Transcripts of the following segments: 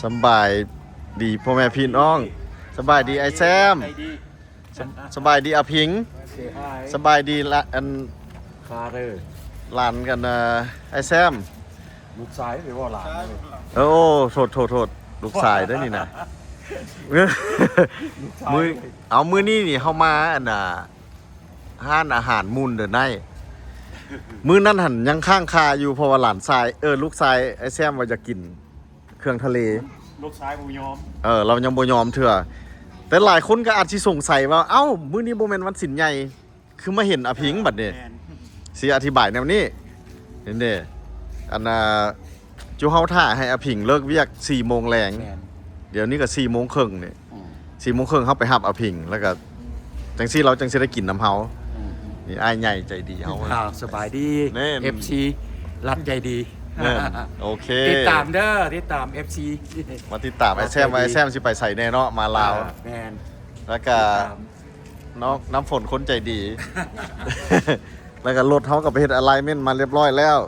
ສຳບາຍດີພໍ່ແມ່ພີ່ນ້ອງ ສະບາຍດີອ້າຍແຊມ ສະ ສະບາຍດີອາຜິງ ສະບາຍດີລະ ອັນ ຄາເດີ ຫຼານກັນ ເອີ ອ້າຍແຊມ ລູກຊາຍ ຫຼືວ່າຫຼານ ໂອ້ ໂທດໆໆ ລູກຊາຍເດ້ນີ້ນະ ລູກຊາຍ ມື້ ເອົາ ມື້ນີ້ນີ້ເຮົາມາ ອັນນ່າ ຮ້ານອາຫານ Moon the Night ມື້ນັ້ນຫັ້ນຍັງຄ້າງຄາຢູ່ ເພາະວ່າຫຼານຊາຍ ເອີ ລູກຊາຍອ້າຍແຊມວ່າຢາກກິນເຄື່ອງທະເລ ລູກຊາຍບໍ່ຍອມ ເອີ ລາວຍັງບໍ່ຍອມເທື່ອ ແຕ່ຫຼາຍຄົນກໍອາດຊິສົງໄສວ່າ ເອົ້າ ມື້ນີ້ບໍ່ແມ່ນວັນສິນໃຫຍ່ ຄືມາເຫັນອາຜິງບັດນີ້ ແມ່ນ ຊິອະທິບາຍແນວນີ້ ເຫັນເດ້ ອັນນ່າ ຈຸເຮົາຖ້າໃຫ້ອາຜິງເລີກວຽກສີ່ໂມງແລງ ແມ່ນ ດຽວນີ້ກໍສີ່ໂມງເຄິ່ງນີ້ ອືມ ສີ່ໂມງເຄິ່ງເຮົາໄປຮັບອາຜິງ ແລ້ວກໍຈັ່ງຊີ້ລາວຈັ່ງຊິໄດ້ກິນນຳເຮົາ ອືມ ນີ້ອ້າຍໃຫຍ່ໃຈດີເຮົາ ອ້າວ ສະບາຍດີ ແມ່ນ ເອັຟຊີ ລັດໃຈດີ ແມ່ນ ໂອເຄ ຕິດຕາມເດີ ຕິດຕາມ ເອັຟຊີ ມາຕິດຕາມອ້າຍແຊມ ວ່າອ້າຍແຊມຊິໄປໃສແດ່ເນາະ ມາລາວ ອ່າ ແມ່ນ ແລ້ວກໍ ຕິດຕາມ ນ້ອງນ້ຳຝົນຄົນໃຈດີ ແລ້ວກໍລົດເຮົາກໍໄປເຮັດ alignment ມາຮຽບຮ້ອຍແລ້ວ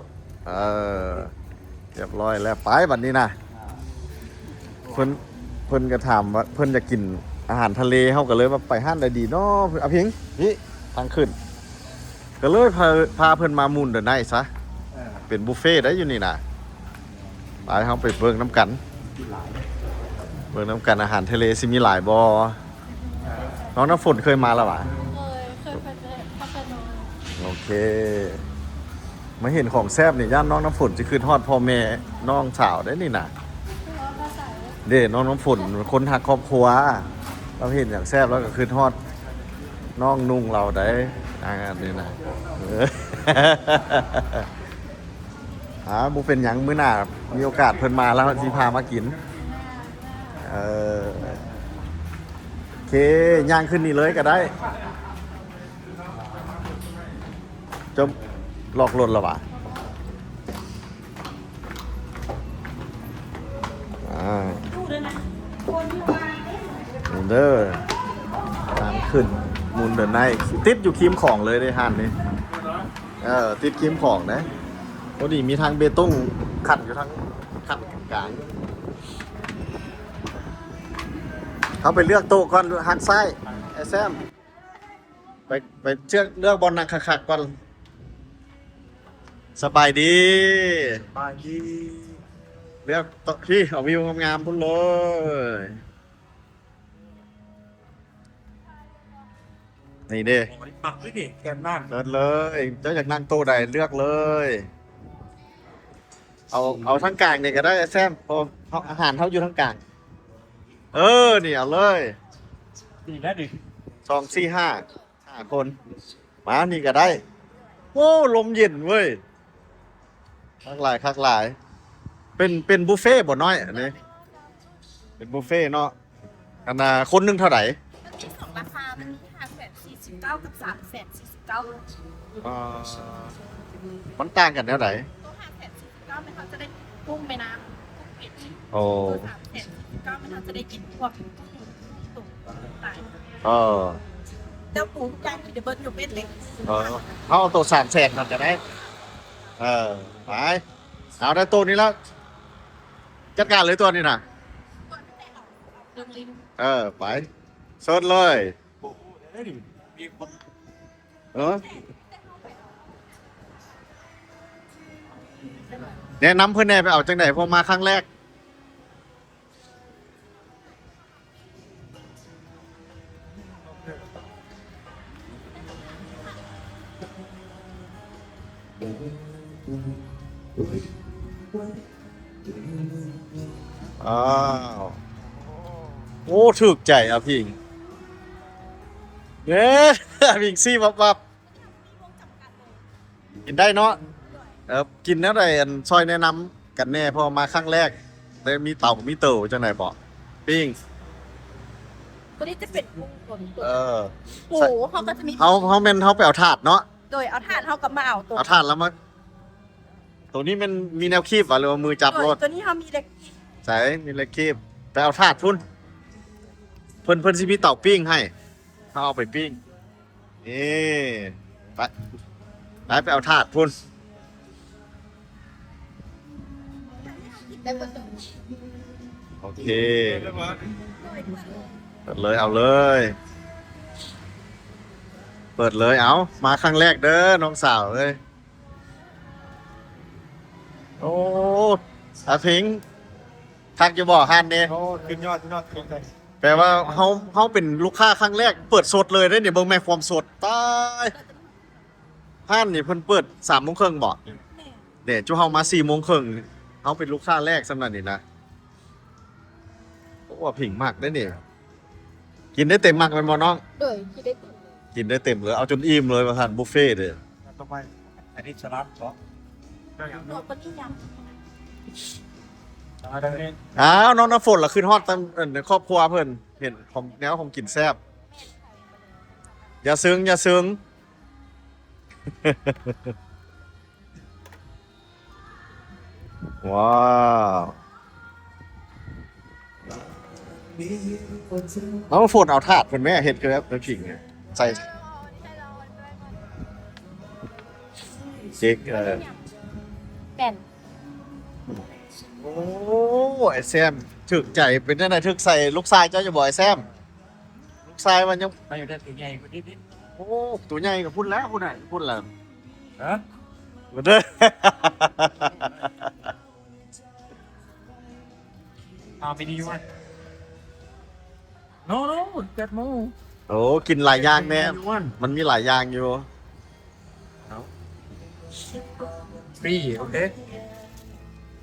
ເອີ ຮຽບຮ້ອຍແລ້ວ ໄປບັດນີ້ນະ ເພິ່ນ ເພິ່ນກໍຖາມວ່າເພິ່ນຢາກກິນອາຫານທະເລ ເຮົາກໍເລີຍວ່າໄປຮ້ານໃດດີເນາະ ອາຜິງ ນີ້ທາງຂຶ້ນ ກໍເລີຍພາ ພາເພິ່ນມາ Moon the Night ຊະ ເອີ ເປັນບຸບເຟໄດ້ຢູ່ນີ້ນະ ໄປ ເຮົາໄປເບິ່ງນຳກັນ ເບິ່ງນຳກັນ ອາຫານທະເລຊິມີຫຼາຍບໍ່? ນ້ອງນ້ຳຝົນເຄີຍມາແລ້ວຫວາ? ເຄີຍ ເຄີຍໄປແຕ່ ໄປແຕ່ນ້ອຍ ໂອເຄ ມາເຫັນຂອງແຊບນີ້ ຢ້ານນ້ອງນ້ຳຝົນຊິຄິດຮອດພໍ່ແມ່ນ້ອງສາວເດ້ນີ້ນະ ຄືວ່າພາສາ ເດ້ ນ້ອງນ້ຳຝົນຄົນຮັກຄອບຄົວ ລາວເຫັນຫຍັງແຊບລາວກໍຄິດຮອດນ້ອງນຸ່ງລາວໄດ໋ ອ່າ ນີ້ນະ ເອີ ອ່າ ບໍ່ເປັນຫຍັງ ມື້ໜ້າມີໂອກາດເພິ່ນມາແລ້ວຊິພາມາກິນ ເອີ ໂອເຄ ຍ່າງຂຶ້ນນີ້ເລີຍກໍໄດ້ ຈະລອກລົດລະຫວາ? ອ່າ ນີ້ເດີ ທາງຂຶ້ນ Moon the Night ຕິດຢູ່ຄີມຂອງເລີຍເດ້ຮ້ານນີ້ ເອີ ຕິດຄີມຂອງເດ້ ພໍດີມີທາງເບຕົງຂັ້ນຢູ່ທາງຂັ້ນກາງ ເຮົາໄປເລືອກໂຕະກ່ອນ ຫັກຊ້າຍ ອ້າຍແຊມ ໄປ ໄປເລືອກ ເລືອກບ່ອນນັ່ງຄັກໆກ່ອນ ສະບາຍດີ ສະບາຍດີ ເລືອກໂຕະ ພີ້ ເອົາວິວງາມໆພຸ້ນເລີຍ ນີ້ເດ້ ໂອ້ຍ ມັກເລີຍນີ້ ແກມນັ້ນ ເລີດເລີຍ ເຈົ້າຢາກນັ່ງໂຕະໃດເລືອກເລີຍ ເອົາ ເອົາທາງກາງນີ້ກໍໄດ້ ແຊມ ເພາະເຮົາ ອາຫານເຮົາຢູ່ທາງກາງ ເອີ ນີ້ເອົາເລີຍ ນີ້ແຫຼະນີ້ ສອງ ສີ່ ຫ້າ ຫ້າຄົນ ມານີ້ກໍໄດ້ ໂອ້ ລົມເຢັນເວີຍ ຄັກຫຼາຍ ຄັກຫຼາຍ ເປັນ ເປັນບຸບເຟບໍ່ນ້ອຍ ອັນນີ້ ເປັນບຸບເຟເນາະ ອັນນ່າ ຄົນໜຶ່ງເທົ່າໃດ? ມັນມີສອງລາຄາ ມັນມີຫ້າແສນສີ່ສິບເກົ້າກັບສາມແສນສີ່ສິບເກົ້າ ອ່າ ມັນຕ່າງກັນແນວໃດ? ໂຕຫ້າແສນສີ່ສິບເກົ້າ ແມ່ນເຮົາຈະໄດ້ກຸ້ງແມ່ນ້ຳ ກຸ້ງເປັດ ໂອ້ ໂຕສາມແສນສີ່ສິບເກົ້າ ແມ່ນເຮົາຈະໄດ້ກິນພວກ ເອີ ເຈົ້າປູທຸກຢ່າງກິນໄດ້ເບິດ ຍົກເວັ້ນເຫຼັກ ເອີ ເຮົາເອົາໂຕສາມແສນນັ້ນກໍໄດ້ ເອີ ໄປ ເອົາໄດ້ໂຕນີ້ແລ້ວ ຈັດການເລີຍໂຕນີ້ນະ ເອີ ໄປ ເຊີນເລີຍ ເອີ ແນະນຳເພິ່ນແດ່ ໄປເອົາຈັ່ງໃດ ເພາະມາຄັ້ງແລກ ອ້າວ ໂອ້ ຖືກໃຈອາພິງ ເດ້ ອາພິງຊີ້ວັບໆ ກິນໄດ້ເນາະ ເອີ ກິນແນວໃດ ອັນ ຊ່ອຍແນະນຳກັນແດ່ ເພາະວ່າມາຄັ້ງແລກ ໄດ້ມີເຕົາມີເຕີ ຈັ່ງໃດເບາະ ປີ້ງ ຕົວນີ້ຈະເປັນກຸ້ງຕົວນີ້ ເອີ ປູເຮົາກໍຈະມີ ເຮົາ ເຮົາແມ່ນເຮົາໄປເອົາຖາດເນາະ ໂດຍ ເອົາຖາດເຮົາກໍມາເອົາຕົວ ເອົາຖາດແລ້ວມາ ຕົວນີ້ແມ່ນມີແນວຄີບຫວາ ຫຼືວ່າມືຈັບໂລດ ຕົວນີ້ເຮົາມີເຫຼັກ ໃສ ມີເຫຼັກຄີບ ໄປເອົາຖາດພຸ້ນ ເພິ່ນ ເພິ່ນຊິມີເຕົາປີ້ງໃຫ້ ເຮົາເອົາໄປປີ້ງ ນີ້ ໄປ ໄປ ໄປເອົາຖາດພຸ້ນ ໄດ້ບໍ່ຕົວ ໂອເຄ ເປີດເລີຍ ເອົາເລີຍ ເປີດເລີຍ ເອົາ ມາຄັ້ງແລກເດີນ້ອງສາວເອີຍ. ໂອ້ ອາພິງ ຄັກຢູ່ບໍ່ຮ້ານນີ້? ໂອ້ ສຸດຍອດ ສຸດຍອດ ແປວ່າເຮົາ ເຮົາເປັນລູກຄ້າຄັ້ງແລກ ເປີດສົດເລີຍເດ້ນີ້ ເບິ່ງແມ່ຄວາມສົດ ຕາຍ. ຮ້ານນີ້ເພິ່ນເປີດສາມໂມງເຄິ່ງບໍ່? ແມ່ນ ເດ້ ຈຸເຮົາມາສີ່ໂມງເຄິ່ງ ເຮົາເປັນລູກຄ້າແລກສ່ຳນັ້ນນີ້ນະ. ໂອ້ ອາພິງມັກເດ້ນີ້ ກິນໄດ້ເຕັມໝັກແມ່ນບໍ່ນ້ອງ? ໂດຍ ກິນໄດ້ເຕັມ ກິນໄດ້ເຕັມເລີຍ ເອົາຈົນອີ່ມເລີຍວ່າຊັ້ນ ບຸບເຟເດ້. ຕໍ່ໄປ ອັນນີ້ສະຫຼັດເນາະ ດອກກະເທຍມ ອ້າວ ນ້ອງນ້ຳຝົນລະຄິດຮອດຕຳ ອັນ ຄອບຄົວເພິ່ນ ເຫັນຂອງ ແນວຂອງກິນແຊບ. ຢ່າຊຶງ ຢ່າຊຶງ. ວ້າວ ເອົາ ຝົນເອົາຖາດເພິ່ນແມ່ ເຮັດຄືແບບນ້ຳຜິງ ໃສ່ ເຈັກ ເອີ ແປ້ນ. ໂອ້ ອ້າຍແຊມ ຖືກໃຈ ເປັນຈັ່ງໃດ ຖືກໃສ່ລູກຊາຍເຈົ້າຢູ່ບໍ່ ອ້າຍແຊມ? ລູກຊາຍມັນຍັງ ມັນຢູ່ແຕ່ໂຕໃຫຍ່ພຸ້ນຕິ ໂອ້ ໂຕໃຫຍ່ກໍພຸ້ນແລ້ວ ພຸ້ນນະ ພຸ້ນແລ້ວ ຮະ ເດີ How many you want? No, no, get more. ໂອ້ ກິນຫຼາຍຢ່າງແນ່ Many you want? ມັນມີຫຼາຍຢ່າງຢູ່. ເອົາ ຟຣີ ໂອເຄ.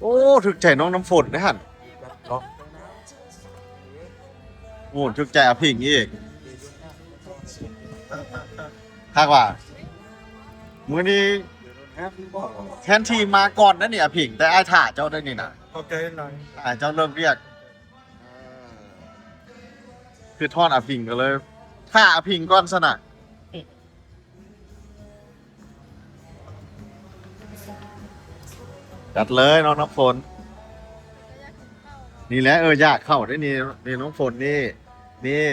ໂອ້ ຖືກໃຈນ້ອງນ້ຳຝົນເດ້ຫັ້ນ ໂອ້ ຖືກໃຈອາພິງອີກ ຄັກວ່າ ມື້ນີ້ແທນທີ່ມາກ່ອນນັ້ນນີ້ອາພິງ ແຕ່ອ້າຍຖ້າເຈົ້າໄດ້ນີ້ນະ ຂອບໃຈຫຼາຍ ອ້າຍເຈົ້າເລີກວຽກ ຄືທອດອາພິງກໍເລີຍ ຖ້າອາພິງກ່ອນຊັ້ນນະ. ຈັດເລີຍນ້ອງນ້ຳຝົນ ນີ້ແຫຼະ ເອີ ຢາກເຂົ້າໄດ໋ນີ້ ນີ້ນ້ອງຝົນ ນີ້ ນີ້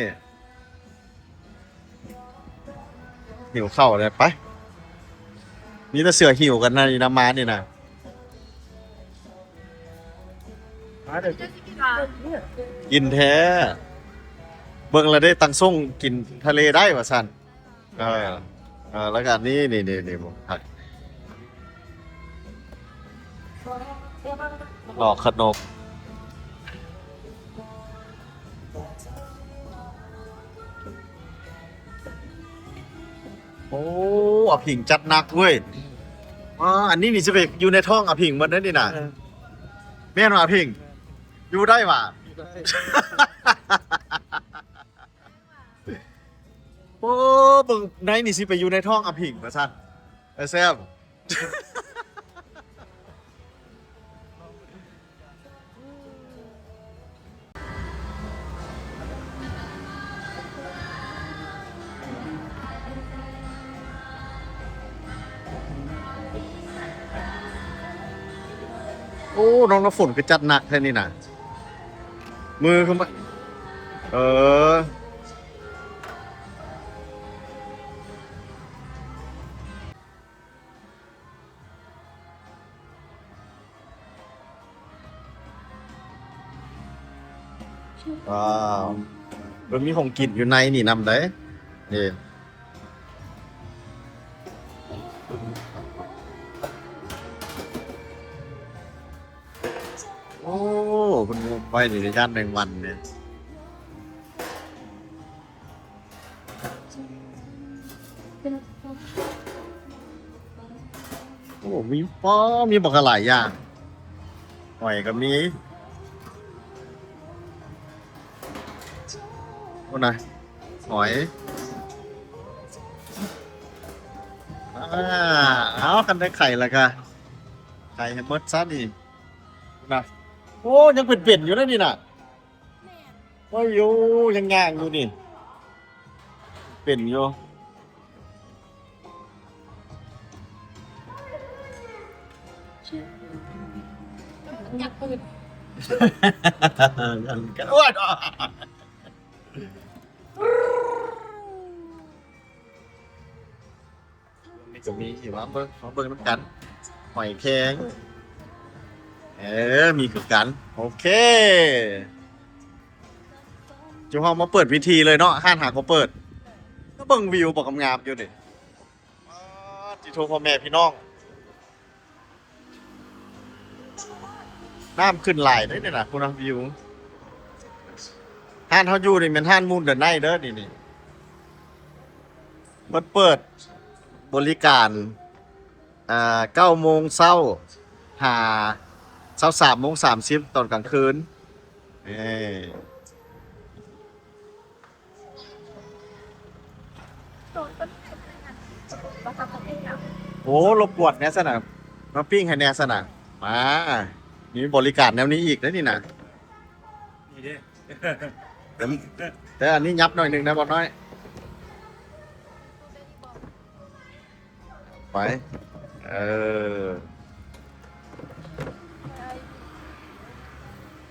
ຫິວເຂົ້າແລ້ວ ໄປ ມີແຕ່ເສືອຫິວກັນນະ ນີ້ນຳມານີ້ນະ ກິນແທ້ ເບິ່ງແລ້ວເດ້ ຕັງສົງກິນທະເລໄດ້ວ່າຊັ້ນ. ເອີ ເອີ ແລ້ວກໍອັນນີ້ ນີ້ ນີ້ ນີ້ ດອກຂະໜົກ ໂອ້ ອາພິງຈັດໜັກເວີຍ ອາ ອັນນີ້ນີ້ຊິໄປຢູ່ໃນທ້ອງອາພິງໝົດເດ້ນີ້ນະ ເອີ ແມ່ນບໍ່ອາພິງ? ຢູ່ໄດ້ຫວາ? ຢູ່ໄດ້. ໂອ້ ເບິ່ງໃນນີ້ຊິໄປຢູ່ໃນທ້ອງອາພິງວ່າຊັ້ນ ອ້າຍແຊມ. ໂອ້ ນ້ອງນ້ຳຝົນຄືຈັດໜັກແທ້ນີ້ນະ ມືຄືມາ ເອີ. ວ້າວ ເພິ່ນມີຂອງກິນຢູ່ໃນນີ້ນຳເດ້ ນີ້ ໂອ້ ເພິ່ນໄວ້ນີ້ ຢ້ານແມງວັນນີ້. ໂອ້ ມີ ປ້າ ມີບັກຫຼາຍຢ່າງ ຫອຍກໍມີ ພຸ້ນນະ ຫອຍ ອາ ເອົາ ຄັນໄດ້ໄຂ່ລະກະ ໄຂ່ໃຫ້ໝົດຊະນີ້ ພຸ້ນນະ ໂອ້ ຍັງເປັນໆຢູ່ເດ້ນີ້ນະ. ໂອ້ຍ ຍັງຍ່າງຢູ່ນີ້ ເປັນຢູ່ ຢາກເປີດ ໂອ້ຍ ນີ້ກໍມີຢູ່ ມາເບິ່ງ ມາເບິ່ງນຳກັນ ຫອຍແຄງ ເອີ ມີຄືກັນ ໂອເຄ. ຢູ່ ເຮົາມາເປີດພິທີເລີຍເນາະ ຮ້ານຫາກໍເປີດ. ມາເບິ່ງວິວບໍ່ງາມໆຢູ່ນີ້. ປາດ ຕິໂທ ພໍ່ແມ່ພີ່ນ້ອງ ນ້ຳຂຶ້ນຫຼາຍເດ້ນີ້ນະ ພຸ້ນນະ ວິວ. ຮ້ານເຮົາຢູ່ນີ້ແມ່ນຮ້ານ Moon the Night ເດີນີ້ ນີ້ ມັນເປີດບໍລິການ ອ່າ ເກົ້າໂມງເຊົ້າຫາຊາວສາມໂມງສາມສິບຕອນກາງຄືນ. ນີ້ ໂອ້ ລົບກວນແດ່ຊັ້ນນະ ມາປີ້ງໃຫ້ແດ່ຊັ້ນນະ. ມາ ມີບໍລິການແນວນີ້ອີກເດ້ນີ້ນະ. ນີ້ເດ້ ແຕ່ ແຕ່ອັນນີ້ຫຍັບໜ້ອຍໜຶ່ງນະ ບ່າວນ້ອຍ. ໄປ ເອີ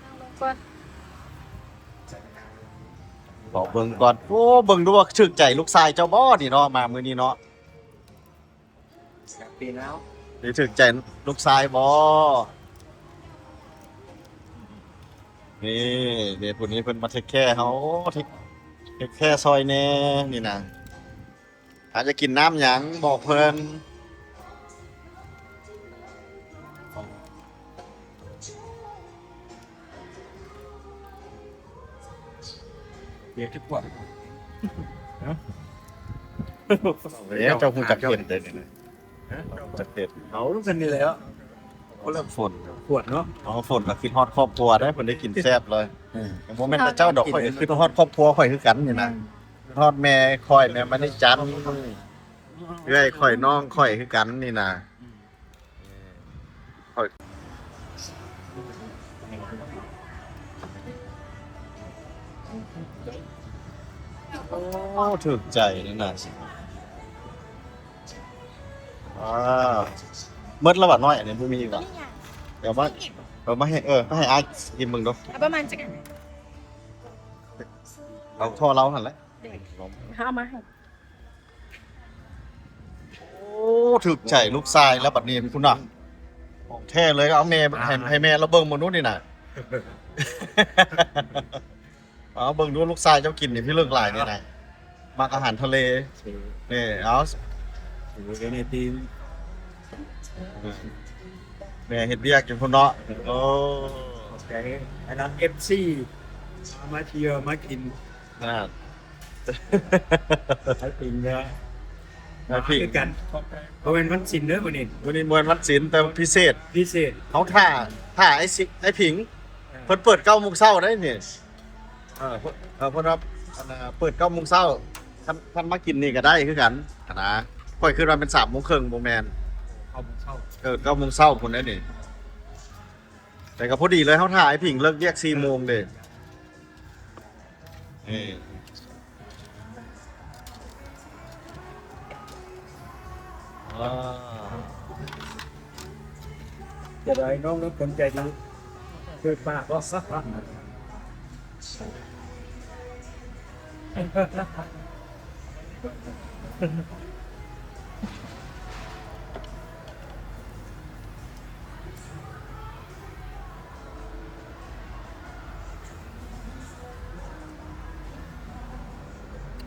ນັ່ງລົງກ່ອນ ຂໍເບິ່ງກ່ອນ. ໂອ້ ເບິ່ງດູວ່າຖືກໃຈລູກຊາຍເຈົ້າບໍ່ນີ້ເນາະ ມາມື້ນີ້ເນາະ. ແຮບປີນາວ ໄດ້ຖືກໃຈລູກຊາຍບໍ່? ນີ້ເດ້ ຜູ້ນີ້ເພິ່ນມາເທກແຄເຮົາ ເທກ ເທກແຄຊ່ອຍແດ່ນີ້ນະ. ອາດຈະກິນນ້ຳຫຍັງບອກເພິ່ນ. ເບຍຈະກວດ ເນາະ ເອີ ເຈົ້າຮູ້ຈັກເຮັດເດ້ນີ້ນະ ຮະ ເຈົ້າຮູ້ຈັກເຮັດ ເອົາຊັ້ນນີ້ແຫຼະ ຄົນລະ ຝົນ ຂວດເນາະ ເອົາ ຝົນລະຄິດຮອດຄອບຄົວເດ້ ເພິ່ນໄດ້ກິນແຊບເລີຍ. ເອີ ບໍ່ແມ່ນແຕ່ເຈົ້າດອກ ຂ້ອຍກໍຄິດຮອດຄອບຄົວຂ້ອຍຄືກັນນີ້ນະ ອືມ ຮອດແມ່ຂ້ອຍ ແມ່ມະນີຈັນ ເອື້ອຍຂ້ອຍ ນ້ອງຂ້ອຍຄືກັນນີ້ນະ. ອືມ ຂ້ອຍ ໂອ້ ຖືກໃຈນີ້ນະ. ອ່າ ໝົດແລ້ວຫວານ້ອຍ ອັນນີ້ບໍ່ມີອີກຫວາ? ເອົາມາ ເອົາມາໃຫ້ ເອີ ມາໃຫ້ອ້າຍຊີມເບິ່ງດູ. ເອົາປະມານຈັກອັນ? ເອົາທໍ່ເລົາຫັ້ນແຫຼະ ເອົາມາໃຫ້. ໂອ້ ຖືກໃຈລູກຊາຍແລ້ວບັດນີ້ພຸ້ນນະ ຂອງແທ້ເລີຍ. ເອົາແມ່ ອ່າ ໃຫ້ ໃຫ້ແມ່ລາວເບິ່ງມື້ນູ້ນນີ້ນະ. ເອົາເບິ່ງດູລູກຊາຍເຈົ້າກິນນີ້ພິລຶກຫຼາຍນີ້ນະ ມັກອາຫານທະເລ. ນີ້ ເອົາ ແມ່ເຮັດວຽກຢູ່ພຸ້ນເນາະ. ໂອ້ ຂອບໃຈ ອັນນັ້ນ ເອັຟຊີ ມາທ່ຽວມາກິນ. ນັ້ນ ໄອພິງເນາະ ໄອພິງ ຄືກັນ ບໍ່ແມ່ນວັນສິນເດີມື້ນີ້ ມື້ນີ້ບໍ່ແມ່ນວັນສິນ ແຕ່ພິເສດ ພິເສດ ເຮົາຖ້າ ຖ້າໄອຊິ ໄອພິງ ເອີ ເພິ່ນເປີດເກົ້າໂມງເຊົ້າໄດ໋ນີ້. ເອີ ເພິ່ນ ເອີ ເພິ່ນວ່າ ອັນນ່າ ເປີດເກົ້າໂມງເຊົ້າ ຄັນ ຄັນມາກິນນີ້ກໍໄດ້ຄືກັນຫັ້ນນະ. ຂ້ອຍຄິດວ່າແມ່ນສາມໂມງເຄິ່ງ ບໍ່ແມ່ນ ເກົ້າໂມງເຊົ້າ ເອີ ເກົ້າໂມງເຊົ້າພຸ້ນໄດ໋ນີ້. ແຕ່ກໍພໍດີເລີຍ ເຮົາຖ້າໄອ້ຜິງເລີກວຽກສີ່ໂມງເດ້. ເອີ ເສຍດາຍນ້ອງນ້ຳຝົນໃຈດີ ຄືປາກ.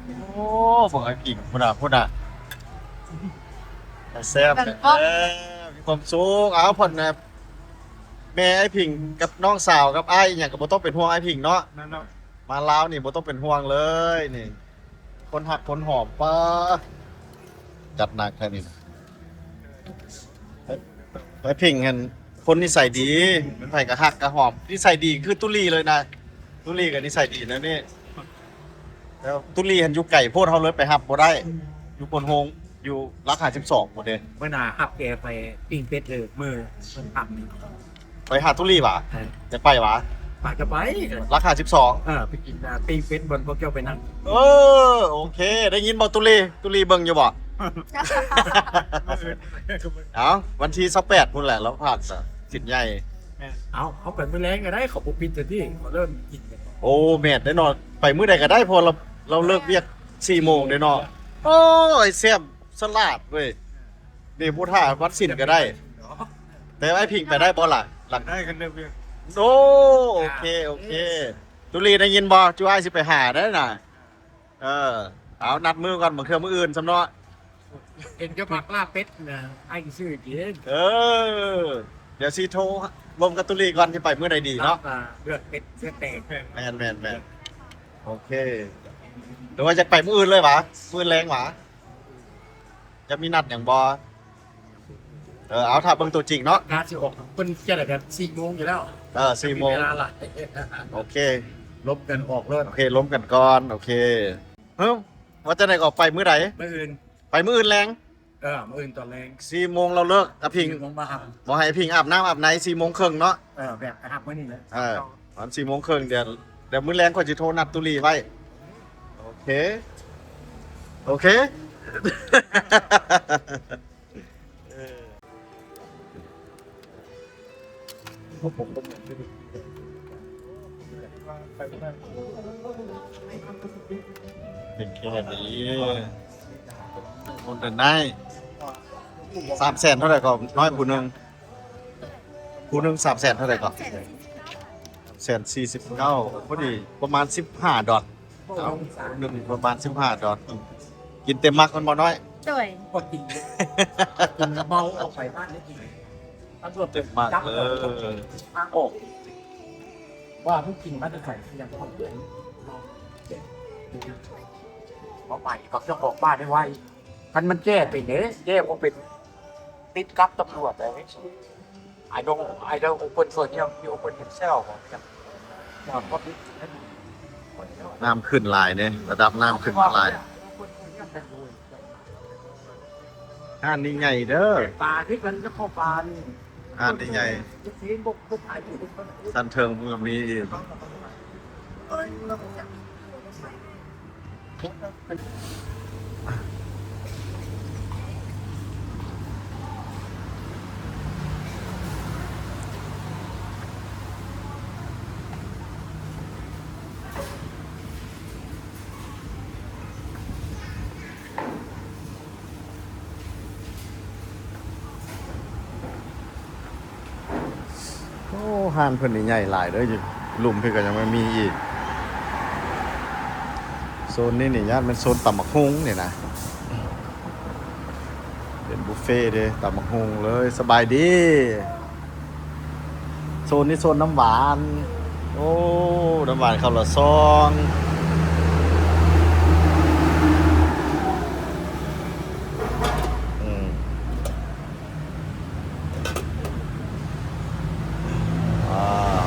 ໂອ້ ເບິ່ງໄອ້ຜິງ ພຸ້ນນະ ພຸ້ນນະ ແຊບ ແຊບ ມີຄວາມສຸກ. ເອົາ ເພິ່ນນະ ແມ່ໄອ້ຜິງກັບນ້ອງສາວກັບອ້າຍອີ່ຫຍັງກໍບໍ່ຕ້ອງເປັນຫ່ວງໄອ້ຜິງເນາະ. ແມ່ນເນາະ ມາລາວນີ້ບໍ່ຕ້ອງເປັນຫ່ວງເລີຍນີ້ ຄົນຮັກຄົນຫອມ. ປ້າ ຈັດໜັກແທ້ນີ້ນະ. ໄອ້ຜິງຫັ້ນຄົນນິໄສດີ ໃຜກໍຮັກກໍຫອມ ນິໄສດີຄືຕຸລີເລີຍນະ. ຕຸລີກໍນິໄສດີແນວນີ້ ແຕ່ຕຸລີຫັ້ນຢູ່ໄກໂພດ ເຮົາເລີຍໄປຮັບບໍ່ໄດ້ ຢູ່ໂພນໂຮງ ຢູ່ຫຼັກຫ້າສິບສອງພຸ້ນເດ້. ມື້ໜ້າຮັບແກໄປປີ້ງເປັດເດີ ມື້ເພິ່ນພັກນີ້. ໄປຫາຕຸລີຫວາ? ເອີ ຈະໄປຫວາ? ໄປກໍໄປ ຫຼັກຫ້າສິບສອງ. ເອີ ໄປກິນ ອ່າ ປີ້ງເປັດບ່ອນພວກເຈົ້າໄປນັ່ງ. ເອີ ໂອເຄ ໄດ້ຍິນບໍ່ຕຸລີ? ຕຸລີເບິ່ງຢູ່ບໍ່? ເອົາ ວັນທີຊາວແປດພຸ້ນແຫຼະ ລາວພາກສິນໃຫຍ່. ແມ່ນ ເອົາ ເຮົາໄປມື້ແລງກໍໄດ້ ເຂົາບໍ່ປິດເທື່ອຕິ ເຂົາເລີ່ມກິນ. ໂອ້ ແມ່ນເດ້ເນາະ ໄປມື້ໃດກໍໄດ້ ເພາະວ່າລາວ ລາວເລີກວຽກສີ່ໂມງເດ້ເນາະ. ໂອ້ຍ ແຊມສະຫຼາດເວີຍ ນີ້ບໍ່ຖ້າວັນສິນກໍໄດ້. ແຕ່ວ່າໄອ້ຜິງໄປໄດ້ບໍ່ລະ? ໄດ້ຄັນເລີກວຽກ. ໂອ້ ໂອເຄ ໂອເຄ. ຕຸລີໄດ້ຍິນບໍ່? ຈຸອ້າຍຊິໄປຫາເດ້ນະ. ເອີ ເອົາ ນັດມື້ກ່ອນ ບາງເທື່ອມື້ອື່ນຊ້ຳເນາະ. ເຫັນເຈົ້າມັກລາບເປັດນະ ອ້າຍຊິຊື້ໃຫ້ກິນ. ເອີ ດຽວຊິໂທລົມກັບຕຸລີກ່ອນ ຊິໄປມື້ໃດດີເນາະ. ລາບ ເລືອດເປັດ ເລືອດແຕກ. ແມ່ນໆໆ ໂອເຄ. ຫຼືວ່າຈະໄປມື້ອື່ນເລີຍຫວາ? ມື້ແລງຫວາ? ຈະມີນັດຫຍັງບໍ່? ເອີ ເອົາ ຖ້າເບິ່ງຕົວຈິງເນາະ. ກະຊິອອກ ເພິ່ນຈະໄດ້ແບບສີ່ໂມງຢູ່ແລ້ວ. ເອີ ສີ່ໂມງ ເວລາຫຼາຍ. ໂອເຄ ລົມກັນອອກເລີຍ. ໂອເຄ ລົມກັນກ່ອນ. ໂອເຄ. ເອີ ວ່າຈັ່ງໃດກໍໄປມື້ໃດ? ມື້ອື່ນ. ໄປມື້ອື່ນແລງ? ເອີ ມື້ອື່ນຕອນແລງ ສີ່ໂມງລາວເລີກ. ອາພິງ ສີ່ໂມງມາຮັບ. ບໍ່ໃຫ້ອາພິງອາບນ້ຳອາບໃນ ສີ່ໂມງເຄິ່ງເນາະ. ເອີ ແບບໄປຮັບມື້ນີ້ແຫຼະ. ເອີ ຕອນສີ່ໂມງເຄິ່ງ ດຽວ ດຽວມື້ແລງຂ້ອຍຊິໂທນັດຕຸລີໄວ້. ໂອເຄ ໂອເຄ. ເອີ ເປັນແຄ່ນີ້ ຄົນເດີນໄດ້. ສາມແສນເທົ່າໃດກໍນ້ອຍ ຜູ້ໜຶ່ງ? ຜູ້ໜຶ່ງສາມແສນເທົ່າໃດກໍ? ສາມແສນສີ່ສິບເກົ້າ ພໍດີ ປະມານສິບຫ້າດອນ. ເອົາ ໜຶ່ງປະມານສິບຫ້າດອນ. ກິນເຕັມໝັກແມ່ນບໍ່ນ້ອຍ? ໂດຍ ກໍກິນ ກິນແລ້ວເມົາ ອອກໄປບ້ານໄດ້ກິນ. ຕຳຫຼວດເຕັມໝັກເລີຍ ທາງອອກ ວ່າມຶງກິນມາແຕ່ໃສ ຍັງບໍ່ເຫັນ. ບໍ່ໄປ ບັກເຈົ້າຂອງບ້ານໄດ້ໄວ. ຄັນມັນແກ້ເປັນເດ້ ແກ້ບໍ່ເປັນ ຕິດກັບຕຳຫຼວດເດ້. I don't, I don't open for him, he open himself. ນ້ຳຂຶ້ນຫຼາຍເດ້ ລະດັບນ້ຳຂຶ້ນຫຼາຍ. ຮ້ານນີ້ໃຫຍ່ເດີ ປາຄືກັນກັບເຂົ້າປານີ້. ຮ້ານນີ້ໃຫຍ່ ຊັ້ນເທິງມັນກໍມີອີກ. ໂອ້ ຮ້ານເພິ່ນນີ້ໃຫຍ່ຫຼາຍເດີ ຢູ່ລຸ່ມພີ້ກໍຍັງມີອີກ. ໂຊນນີ້ນີ້ ຢ້ານແມ່ນໂຊນຕຳບັກຫຸ່ງນີ້ນະ ເປັນບຸບເຟເດ້ ຕຳບັກຫຸ່ງເລີຍ. ສະບາຍດີ. ໂຊນນີ້ໂຊນນ້ຳຫວານ. ໂອ້ ນ້ຳຫວານເຂົ້າລະຊອງ. ອືມ ອ່າ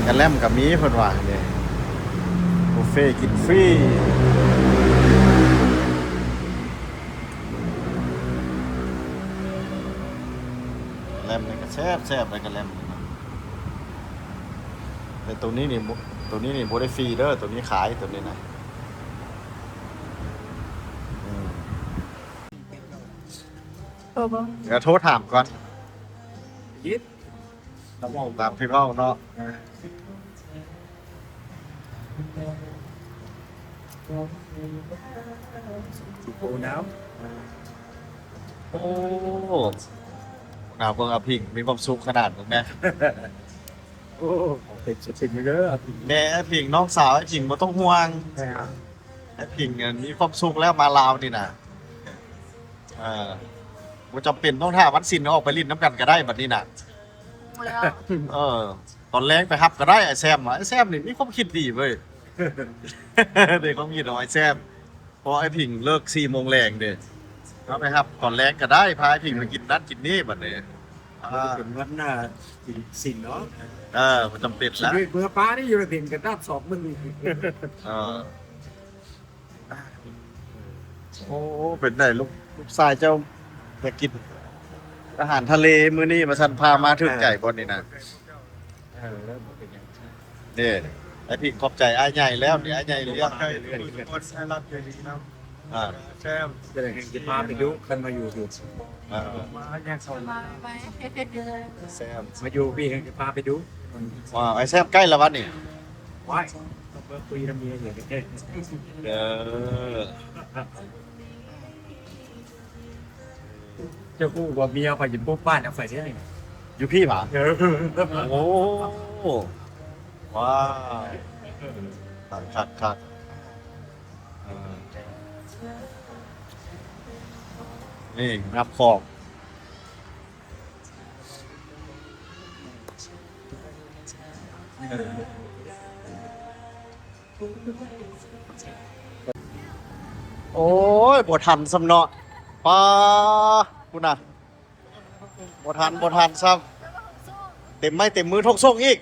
ກະແລັມກະມີເພິ່ນວ່ານີ້ ບຸບເຟກິນຟຣີ. ແລັມນີ້ກໍແຊບໆ ໄດ້ກະແລັມນີ້ນະ. ແຕ່ໂຕນີ້ນີ້ບໍ່ ໂຕນີ້ນີ້ບໍ່ໄດ້ຟຣີເດີ ໂຕນີ້ຂາຍ ໂຕນີ້ນະ. ອືມ ດຽວໂທຖາມກ່ອນ. ຕາມທີ່ເວົ້າເນາະ. ໂອ້ ໜາວ ໂອ້ ໜາວ ເບິ່ງອາພິງມີຄວາມສຸກຂະໜາດ ເບິ່ງແດ່. ໂອ້ ເປັນສະຕິງເດີ ອາພິງ ແມ່ອາພິງ ນ້ອງສາວອາພິງ ບໍ່ຕ້ອງຫ່ວງ. ແມ່ ອາພິງ ອັນ ມີຄວາມສຸກແລ້ວ ມາລາວນີ້ນະ. ເອີ ບໍ່ຈຳເປັນຕ້ອງຖ້າວັນສິນອອກໄປຫຼິ້ນນຳກັນກໍໄດ້ບັດນີ້ນະ. ຮູ້ແລ້ວ ເອີ ຕອນແລງໄປຮັບກໍໄດ້ ອ້າຍແຊມວ່າ. ອ້າຍແຊມນີ້ມີຄວາມຄິດດີເວີຍ ເດ້ ຄວາມຄິດຂອງອ້າຍແຊມ. ເພາະອ້າຍຜິງເລີກສີ່ໂມງແລງເດ້ ເຮົາໄປຮັບຕອນແລງກໍໄດ້ ພາອ້າຍຜິງໄປກິນນັ້ນກິນນີ້ບັດນີ້. ອ່າ ເປັນວັນໜ້າສິນເນາະ. ເອີ ບໍ່ຈຳເປັນລະ ຊິເມືອປານີ້ຢູ່ລະເປັນກະດັບສອງມື້. ເອີ ໂອ້ ເປັນໄດລູກ ລູກຊາຍເຈົ້າຢາກກິນອາຫານທະເລມື້ນີ້ວ່າຊັ້ນ ພາມາຖືກໃຈບໍ່ນີ້ນະ? ເອີ ເອີ ບໍ່ເປັນຫຍັງ. ເດ້ ໄອ້ພິງຂອບໃຈອ້າຍໃຫຍ່ແລ້ວນີ້ ອ້າຍໃຫຍ່ລ້ຽງ. ອ່າ ແຊມ ຈະໄດ້ຊິພາໄປດຸ ຄັນມາຢູ່ ເອີ ມາຫຍັງສອນ ມາໄວໆ ແຊມ ມາຢູ່ພີ້ ຊິພາໄປດຸ. ວ້າວ ໄອ້ແຊມໃກ້ລະວັດນີ້. ວ້າຍ ຕ້ອງເບິ່ງຄຸຍນຳເມຍຢູ່ເດີ. ເອີ ເຈົ້າຮູ້ບໍ່ ເມຍຂ້ອຍຊິປຸກບ້ານເອົາໄປເດ້ນີ້ ຢູ່ພີ້ຫວາ? ເອີ ໂອ້ ວ້າວ ຄັກໆໆ ເອີ ນີ້ ງັບຂອບ. ໂອ້ຍ ບໍ່ທັນຊ້ຳເນາະ. ປ້າ ພຸ້ນນະ ບໍ່ທັນ ບໍ່ທັນຊ້ຳ. ເຕັມໄມ້ເຕັມມື ທົກສົ່ງອີກ.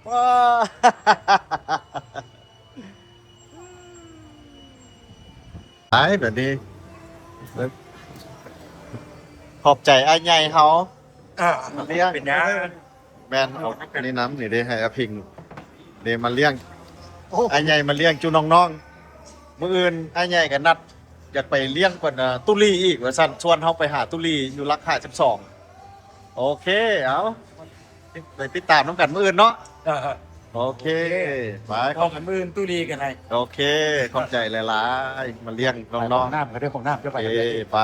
ວ້າ ໄປແບບນີ້. ຂອບໃຈອ້າຍໃຫຍ່ເຮົາ ອ່າ ມາລ້ຽງ ເປັນຫຍັງ? ແມ່ນ ເອົາອັນນີ້ນຳ ນີ້ເດ້ ໃຫ້ອາພິງເດ້ມາລ້ຽງ. ໂອ້ ອ້າຍໃຫຍ່ມາລ້ຽງຈຸນ້ອງໆ. ມື້ອື່ນອ້າຍໃຫຍ່ກໍນັດຢາກໄປລ້ຽງເພິ່ນ ອ່າ ຕຸລີອີກວ່າຊັ້ນ, ຊວນເຮົາໄປຫາຕຸລີຢູ່ຫຼັກຫ້າສິບສອງ. ໂອເຄ ເອົາ ໄປຕິດຕາມນຳກັນມື້ອື່ນເນາະ. ເອີ ໂອເຄ ໂອເຄ ໄປ ພໍ້ກັນມື້ອື່ນຕຸລີກໍໄດ້. ໂອເຄ ຂອບໃຈຫຼາຍໆ ມາລ້ຽງນ້ອງໆ. ໄປ ເຂົ້າຫ້ອງນ້ຳ ເດີ ເຂົ້າຫ້ອງນ້ຳ ເຈົ້າໄປ ໂອເຄ ໄປ.